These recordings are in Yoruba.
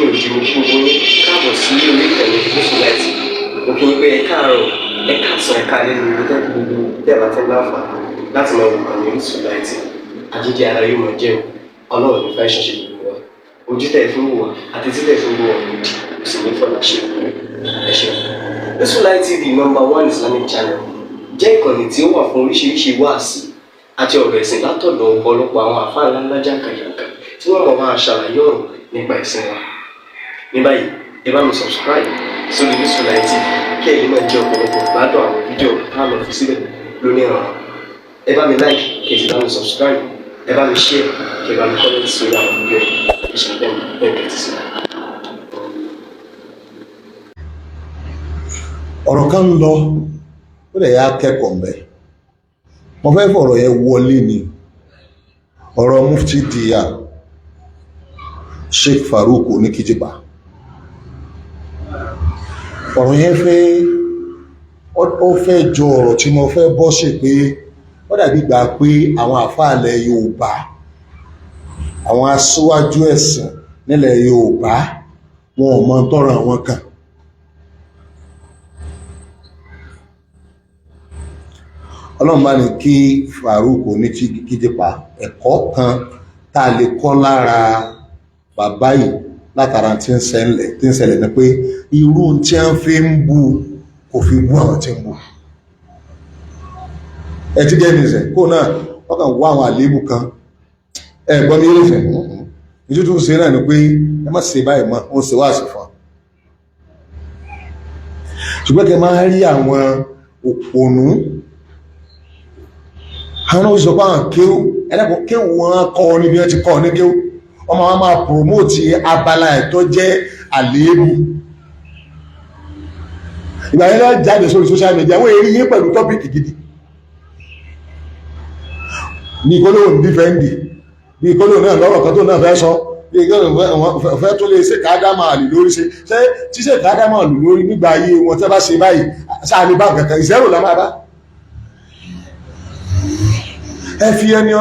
Lẹ́yìn òdì, mo kí gbogbo yín káàbọ̀ sí orí ìkànnì Orísun Light. Mo kí yín pé ẹ káàárọ̀, ẹ káàsán, ẹ káalẹ́ ní gbogbo gbogbo tẹ́ ẹ bá ti ń láǹfààní láti máa wò kànnì Orísun Light. Àjíjẹ ara yóò máa jẹun. Ọlọ́run ní fẹ́ ṣẹṣẹ gbogbo wa. Ojú tẹ̀ fún wò wá àti títẹ̀ fún wò wá òdì kò sì ní fọlá ṣe. Ẹ ṣeun. Orísun Light TV, number one Islamic channel, jẹ́ ìkànnì tí ó wà fún oríṣiríṣi wáàsí àti ọ̀rọ̀ ẹ̀sìn látọ̀dọ̀ ọ̀pọ̀lọpọ̀ àwọn àfáà ńláńlá jàǹkàjàǹkà tí wọ́n mọ̀ máa ṣàlàyé ọ̀rọ̀ nípa ẹ̀sìn wa. Ní báyìí, ẹ bá mi subscribe sórí Orísun Light TV kí ẹ̀yin náà jẹ́ ọ̀pọ̀lọpọ̀ gbádùn àwọn fídíò tá a lọ fi síbẹ̀ lónìí ọ̀rọ̀. Ẹ bá mi like, kí ẹ sì bá mi subscribe, ẹ bá mi share, kí ẹ bá mi comment sórí àwọn fídíò yìí. Ẹ ṣe bẹ́ẹ̀ bẹ́ẹ̀ tẹ́tí sí. Ọ̀rọ̀ kan ń lọ, ó lè yá kẹ́kọ̀ọ́ mbẹ́. Mo fẹ́ fọ̀rọ̀ yẹn wọlé ni, ọ̀rọ̀ Mufti Diya Sheikh Farouk Oníkíjìpá. Ọ̀rọ̀ yẹn fẹ́, ó fẹ́ jọ ọ̀rọ̀ tí mo fẹ́ bọ́ sí, pé ó dàbí gbà pé àwọn àfáàlẹ̀ Yorùbá, àwọn aṣíwájú ẹ̀sìn nílẹ̀ Yorùbá, wọn ò mọ tọrọ àwọn kan. Ọlọ́run bá ní kí Farouk Oníkíjìpá, ẹ̀kọ́ kan tá a lè kọ́ lára bàbá yìí látara tí ń ṣẹlẹ̀ ni pé irú tí wọ́n fi ń bu kò fi bú àwọn tí ń bú. Ẹ ti gẹ́ni ìsẹ̀ kó náà wọ́n kàn wá àwọn àléébù kan. Ẹ gbọ́n mi yé fẹ̀ ìtútù tó ń ṣe náà ni pé ẹ má ṣe báyìí mọ́, ó ń ṣe wáàsí fún ọ. Ṣùgbọ́n kẹ máa rí àwọn òpònú, àwọn náà sọ pé àwọn kéwú ẹlẹ́kùn kéwú wọn kọ́ ní bí wọ́n ti kọ́ ní kéwú, ọmọ wọn máa promote abala ẹ̀ tó jẹ́ àléébù. Ìgbà yẹn náà jáde sórí social media, wọ́n èrí yín pẹ̀lú topic gidi ní kólóhùn defend, bí kólóhùn náà lọ́rọ̀ kan tó náà fẹ́ sọ, bí kólóhùn fẹ́ tó lè ṣe káádámà àlè lórí ṣe ṣe tí ṣe káádámà àlè lórí nígbà ayé wọn tẹ́ bá ṣe báyìí sáà ní bá kankan ìṣẹ́rò la máa bá. Ẹ fi ẹni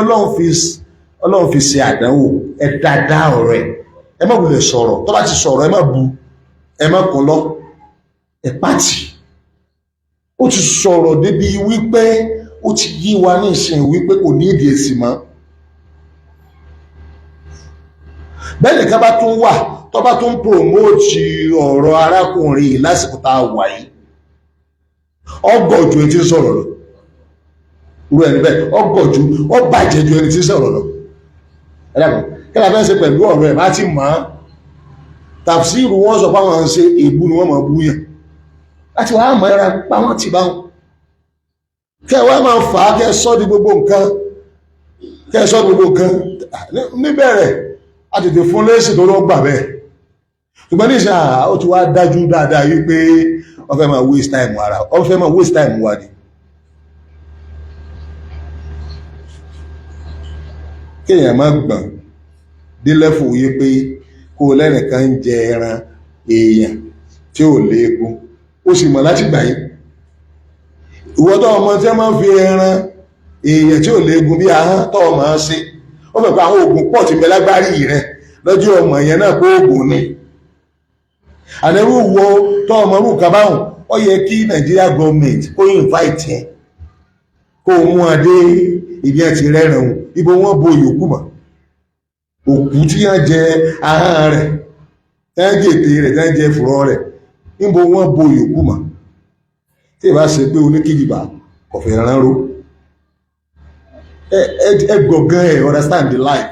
Ọlọ́run fi ṣe àdánwò, ẹ dáadáa ọ̀rọ̀ ẹ, ẹ má wulẹ̀ sọ̀rọ̀. Tó bá ti sọ̀rọ̀, ẹ má bu, ẹ má kún lọ, ẹ pàtì. Ó ti sọ̀rọ̀ débi wípé ó ti yí wa ní ìsìn wípé kò ní ìdí èsì mọ́. Bẹ́ẹ̀ nìkan bá tún wà tó bá tún promote ọ̀rọ̀ arákùnrin yìí lásìkò tá a wà yìí, ọgọ̀jù ẹni tí ń sọ̀rọ̀ lọ, irú ẹni bẹ́ẹ̀ ọgọ̀jù, ó bàjẹ́ ju ẹni tí ń sọ̀rọ̀ lọ. Ẹ̀dàkùn, kí la fẹ́ ṣe pẹ̀lú ọ̀rọ̀ ẹ̀? Má ti mọ̀ ọ́n tàfsírù, wọ́n sọ pé àwọn ń ṣe èébú ni wọ́n mọ̀ bú yàn láti wàá mọ̀ ẹra pa wọ́n ti bá wọn. Kẹ́ wá máa fà á, kẹ́ sọ́ di gbogbo nǹkan, kẹ́ sọ́ di gbogbo nǹkan. Níbẹ̀rẹ̀ a tètè fún lẹ́sìn tó lọ́ gbà bẹ́ẹ̀, ṣùgbọ́n ní ìsìn ó ti wá dájú dáadáa yìí pé wọ́n fẹ́ máa waste time ara, wọ́n fẹ́ máa waste time wa ni. Kéèyàn má gbọ̀n dé lẹ́fù yìí pé kó o lẹ́nìkan ń jẹ ẹran èèyàn tí ò léegun, ó sì mọ̀ láti gbà yìí. Ìwọ tó ọmọ tí wọ́n máa ń fi ẹran èèyàn tí ò léegun bí ahọ́n tó ọmọ ṣe, ó fẹ́ pé àwọn oògùn pọ̀ tí ń bẹ lágbárí rẹ lọ́jọ́ ọmọ yẹn náà kó oògùn ni. Àdẹ́rù wo tó ọmọ rú nǹkan báwọn, ó yẹ kí Nàìjíríà gọọmenti kó invite ẹ, kó o mú adé ibi ẹ ti rẹ́ràn òun, ibo wọ́n bo yòókù mọ́ òkú tí wọ́n jẹ ahọ́n rẹ̀, tẹ́ ń jètè rẹ̀, tẹ́ ń jẹ fùrọ̀ rẹ̀, níbo wọ́n bo yòókù mọ́? Tí ì bá ṣe pé oníkìjìbá kò fẹ́ rán ró ẹ gbọ̀ngàn ẹ understand the life.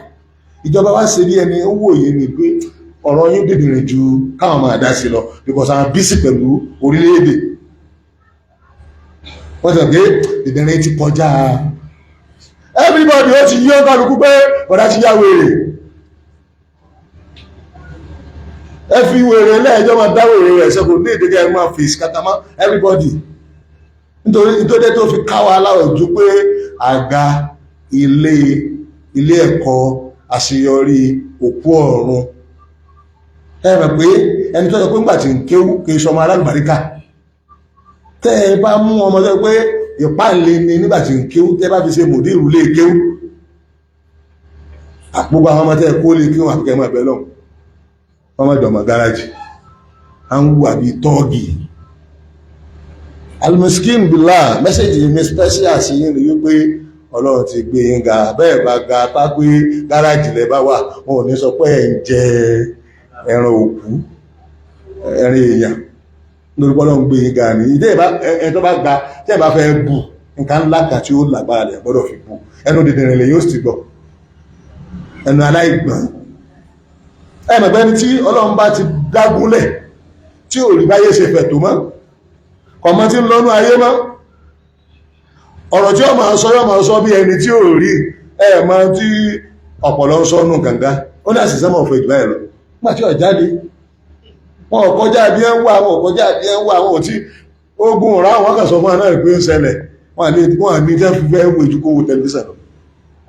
Ìjọba wa ṣe bí ẹni ó wòye ni pé ọ̀rọ̀ yín dìdìrìn ju káwọn máa dá sí lọ, because àwọn busy pẹ̀lú orílẹ̀-èdè. Wọ́n sọ pé dìdìrín ti kọjá everybody, ó ti yí ọ́ kálukú pé bọ̀dá ti yá wèrè. Ẹ fi wèrè lẹ́ẹ̀jọ́ máa dá wèrè rẹ̀ sẹ́kù ní ìdíkẹ́, ẹ máa fèsì kàtà mọ́ everybody, nítorí nítorí tó fi káwa aláwọ̀ ju pé àga ilé ilé ẹ̀kọ́ àṣeyọrí òkú ọ̀run. Ẹ mọ̀ pé ẹni tó sọ pé ńgbà tí ń kéwú kì í sọmọ alálùbáríkà, tẹ́ ẹ bá mú ọmọ tó pé ìpáǹle ni nígbà tí ń kéwú, tẹ́ bá fi ṣe mòdìrú lé kéwú, gbogbo àwọn ọmọ tẹ́ kó lè kéwú, àfikẹ́ mọ́ ẹ̀bẹ̀ lọ́hùn. Wọ́n má dọ̀mọ̀ gáràjì, à ń wà bíi tọ́ọ̀gì. Almiskin billah, message mi special sí yín ni wípé Ọlọ́run ti gbé yín ga. Bẹ́ẹ̀ bá ga bá pé gáràjì lẹ bá wà, wọn ò ní sọ pé ẹ̀ ń jẹ ẹran òkú, ẹran èèyàn, lórí pé Ọlọ́run gbé yín ga ní ìdí ẹ̀ tó bá ga. Tí ẹ̀ bá fẹ́ bù nǹkan ńlá kan tí ó lágbára lẹ̀ gbọ́dọ̀ fi bù, ẹnu dìndìnrín lè yóò sì gbọ́ ẹnu aláìgbọ̀n. Ẹ mọ̀ pé tí Ọlọ́run bá ti dágúnlẹ̀ tí ò rí báyé ṣe fẹ̀ tó mọ́, kọ̀mọ́ tí ń lọ́nú ayé mọ́, ọ̀rọ̀ tí ó máa sọ yọ́ máa sọ bí ẹni tí ò rí. Ẹ mọ̀ tí ọ̀pọ̀lọ́ ń sọ nù gàngá, ó ní àṣìṣẹ́ mọ̀ fẹ́ jù báyìí lọ nígbà tí ó jáde. Wọn ò kọjá bí ẹ ń wà, wọn ò kọjá bí ẹ ń wà, wọn ò tí ogun ọ̀rá. Wọn kàn sọ fún àná pé ń ṣẹlẹ̀. Wọn àní wọn àní jẹ́ fífẹ́ wo ìjú kó wo tẹlifíṣàn lọ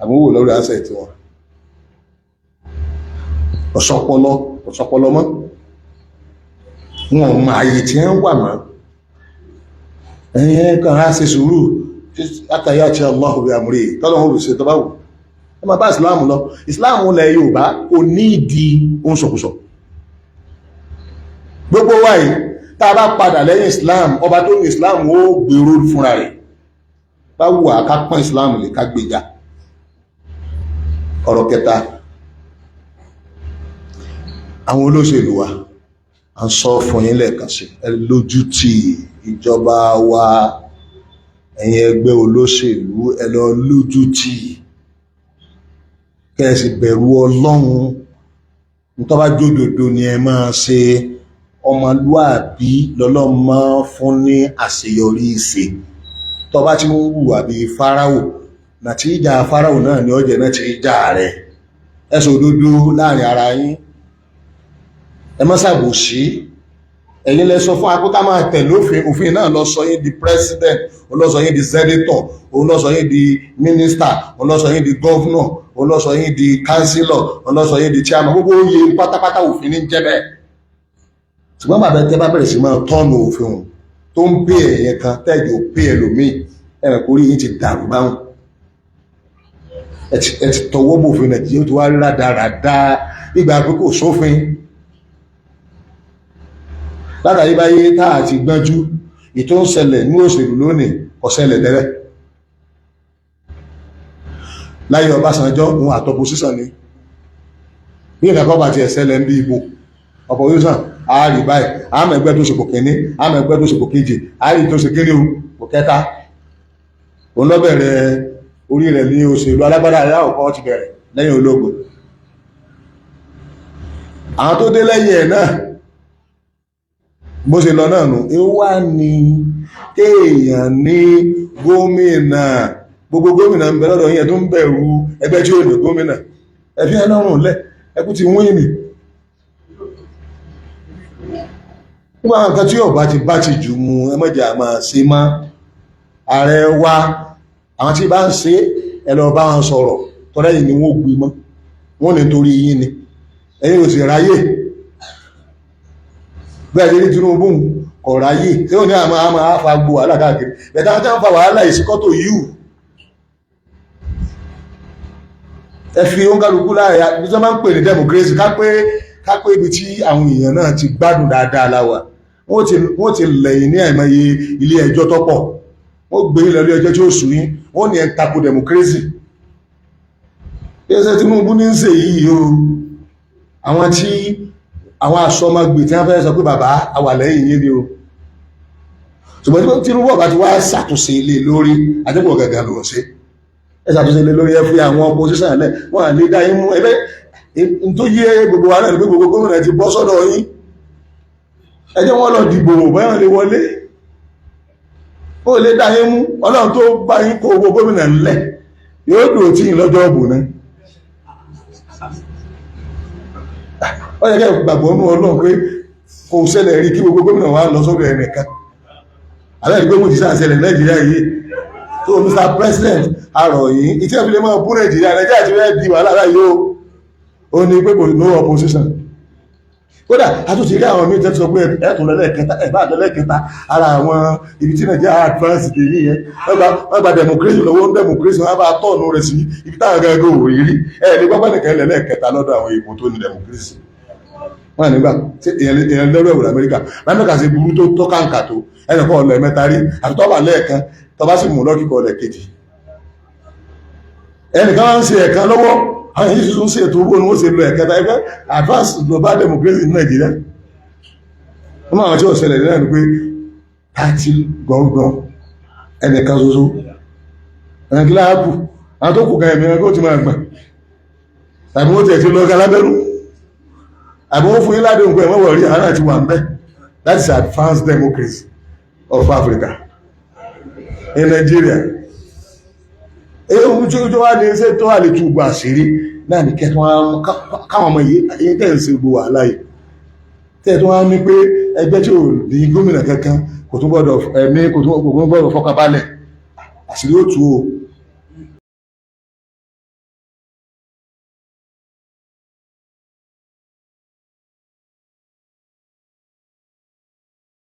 àmọ́ wò lórí àṣẹ tí wọn ọ̀sọ́pọlọ ọ̀sọ́pọlọ mọ́, wọn ò mọ àyè tí ń wà mọ́. Ẹ̀yìn kan á ṣe sùúrù látàyà tí Allahu bi amri tọ́lọ́wọ́n ò ṣe tó bá wù. Ẹ máa bá ìsìláàmù lọ. Ìsìláàmù ilẹ̀ Yorùbá kò ní ìdí ohun sọ̀kùsọ̀ gbogbo wa yìí. Tá a bá padà lẹ́yìn Islam, ọba tó ní Islam ó gbèrò fúnra rẹ̀. Bá wù á ká pọ́n Islam lè ká gbèjà. Ọ̀rọ̀ kẹta, àwọn olóṣèlú wa, à ń sọ fún yín lẹ́ẹ̀kan sí, ẹ lójú tì ìjọba wa. Ẹ̀yin ẹgbẹ́ olóṣèlú, ẹ lọ lójú tì, kẹ́ ẹ sì bẹ̀rù Ọlọ́run. Tó bá jódodo ni ẹ máa ṣe. Ọmọlúàbí lọ́lọ́run máa fún ní àṣeyọrí ìṣe. Tó bá ti ń hùwà bíi Fáráò, nàtíjà Fáráò náà ni ọjẹ́ náà ti já rẹ̀. Ẹ sọ òdodo láàrin ara yín, ẹ má ṣàbòsí. Ẹ̀yin lẹ sọ fún wa pé ká máa tẹ̀lé òfin. Òfin náà lọ sọ yín di president, òun lọ sọ yín di senator, òun lọ sọ yín di minister, òun lọ sọ yín di governor, òun lọ sọ yín di councillor, òun lọ sọ yín di chairman. Gbogbo oyè pátápátá, òfin ní jẹ́ bẹ́ẹ̀. Ṣùgbọ́n bàbá tẹ́ bá bẹ̀rẹ̀ sí máa tọ́nu òfin òun tó ń pè ẹ̀yẹn kan tẹ́jọ́ pè ẹlòmíì, ẹ̀rẹ̀ kórí yín ti dàrú báwọn. Ẹ ti tọwọ́ bòfin Nàìjíríà tó wá rí rádaràda nígbà pé kò sófin látàrí báyé tá a ti gbọ́njú. Ìtò ń ṣẹlẹ̀ ní òṣèlú lónìí kò ṣẹlẹ̀ tẹ́lẹ̀ láyé Ọbásanjọ́. Òun àti opposition ni. Bí nǹkan kan bá ti ẹ̀ṣẹ̀lẹ̀ ń bí ìbò opposition, àárí báyìí, àmọ́ ẹgbẹ́ tó ṣepò kínní, àmọ́ ẹgbẹ́ tó ṣepò kejì, àárí tó ṣe kíní o kò kẹta. Òun lọ bẹ̀rẹ̀ orí rẹ̀ ní òṣèlú alágbádá aláwọ̀kọ́ ti bẹ̀rẹ̀ lẹ́yìn ológun. Àwọn tó dé lẹ́yìn ẹ̀ náà, bó ṣe lọ náà nù. Wá ní kéèyàn ní gómìnà, gbogbo gómìnà ń bẹ lọ́dọ̀ yẹn tó ń bẹ̀rù ẹgbẹ́ tí ó ní gómìnà. Ẹ̀fí ẹlọ́rùn lẹ̀, ẹkú ti wín ní nígbà àwọn nǹkan tí ọba ti bá ti jù mú. Ẹ mọ̀jà máa ṣe mọ́. Ààrẹ wa, àwọn tí bá ń ṣe, ẹ lọ bá wọn sọ̀rọ̀. Tọ́lẹ́yìn ni wọ́n gbé mọ́ wọ́n ní torí yín ni ẹ̀yin ò sì ráyè. Bẹ́ẹ̀ ní Tinubu kọ̀ ráyè tí ó ní àmọ́ àmọ́ àfa gbò wàhálà káàkiri bẹ̀tà tí wọ́n fa wàhálà ìsíkọ́tò yìí. Ẹ fi oúnkálukú láàrin bí wọ́n máa ń pè ní democracy, ká pé ibi tí àwọn èèyàn náà ti gbádùn dáadáa láwà. Wọ́n ti lẹ̀yìn ní àìmọye ilé ẹjọ́ tọ́pọ̀, wọ́n gbé ilẹ̀ ilé ẹjọ́ tí ó sùn yín, wọ́n ní ẹ̀ tako democracy. Ẹsẹ̀ Tinubu ní ń ṣe yìí o, àwọn tí àwọn asọmọgbè tí wọ́n fẹ́ sọ pé bàbá àwà lẹ́yìn yín ni o. Ṣùgbọ́n tí Tinubu ọba ti wá ṣàtúnṣe ilé lórí àdébò gàgà ló ń ṣe, ẹ ṣàtúnṣe ilé lórí. Ẹ fi àwọn opposition lẹ̀, wọ́n à lè dá yín mú. Ẹbẹ́ tó yé gbogbo wa náà ni pé gbogbo gómìnà ti bọ́ sọ́dọ̀ yín. Ẹ jẹ́ wọ́n lọ dìbò, báyọ̀ lè wọlé, ó lè dá yín mú. Ọlọ́run tó bá yín kó owó gómìnà ńlẹ̀ yóò dùn tí yín lọ́jọ́ ọ̀bùn náà. Ó yẹ kẹ́ gbàgbọ́ nú Ọlọ́run pé kò ṣẹlẹ̀ rí kí gbogbo gómìnà wa lọ sọ́dọ̀ ẹnìkan. Àbẹ́ ìgbé mú ti sáà ṣẹlẹ̀ Nàìjíríà yìí tó. Mr. President, arọ̀ yìí ìtí ẹ̀fí lè máa bú Nàìjíríà. Nàìjíríà ti rẹ́ di wàhálà láyé o. Ó ní pé kò no opposition. Kódà a tún ti rí àwọn míì tẹ́ sọ pé ẹ̀tún lẹ́lẹ́kẹta, ẹ̀bá lẹ́lẹ́kẹta. Ara àwọn ibi tí Nàìjíríà advance dé nìyẹn. Wọ́n gba democracy lọ́wọ́ ń democracy, wọ́n bá tọ̀nù rẹ̀ sí ibi táwọn gẹ́gẹ́ ò rí rí. Ẹ̀ ní pápá nìkan lẹ́lẹ́kẹta lọ́dọ̀ àwọn ìbò tó ní democracy. Wọ́n nígbà tí èèyàn lẹ́rù ẹ̀wò l'Amẹ́ríkà. L'Amẹ́ríkà ṣe burú tó tó kàǹkà tó, ẹnìkan ọ̀lọ́ mẹ́ta rí, àti tọ́ba lẹ́ẹ̀kan, tọ́ba sì mú lọ́kìkọ̀ ọ̀lẹ̀ kejì. Ẹnìkan wá ń ṣe ẹ̀kan lọ́wọ́, àwọn èyí tún ṣe ètò owó ni wọ́n ṣe lọ ẹ̀kẹta. Ẹgbẹ́ advance global democracy ní Nàìjíríà, wọ́n máa tí ó ṣẹlẹ̀ náà ni pé 30 governor, ẹnìkan ṣoṣo, ẹnìkan láàbù, àwọn tó kù kan ẹ̀mí ẹgbẹ́ ó ti máa gbọ̀n, tàbí wọ́n ti ẹ̀ ti lọ galábẹ́rú, àbí wọ́n fún yín ládé nǹkan ẹ̀mọ́ wọ̀rí àwọn àti wà ń bẹ́. That is advanced democracy of Africa in Nigeria. Èyí tí ó wá ní ṣe tó wà lè tú gbogbo àṣírí náà ní kẹtọ́ káwọn ọmọ yìí, èyí tẹ́ ń ṣe gbogbo wàhálà yìí, tẹ́ tó wá ní pé ẹgbẹ́ tí ò ní gómìnà kankan kò tún gbọ́dọ̀ ẹ̀mí, kò tún gbọ́dọ̀ fọkànbalẹ̀, àṣírí ó tú o.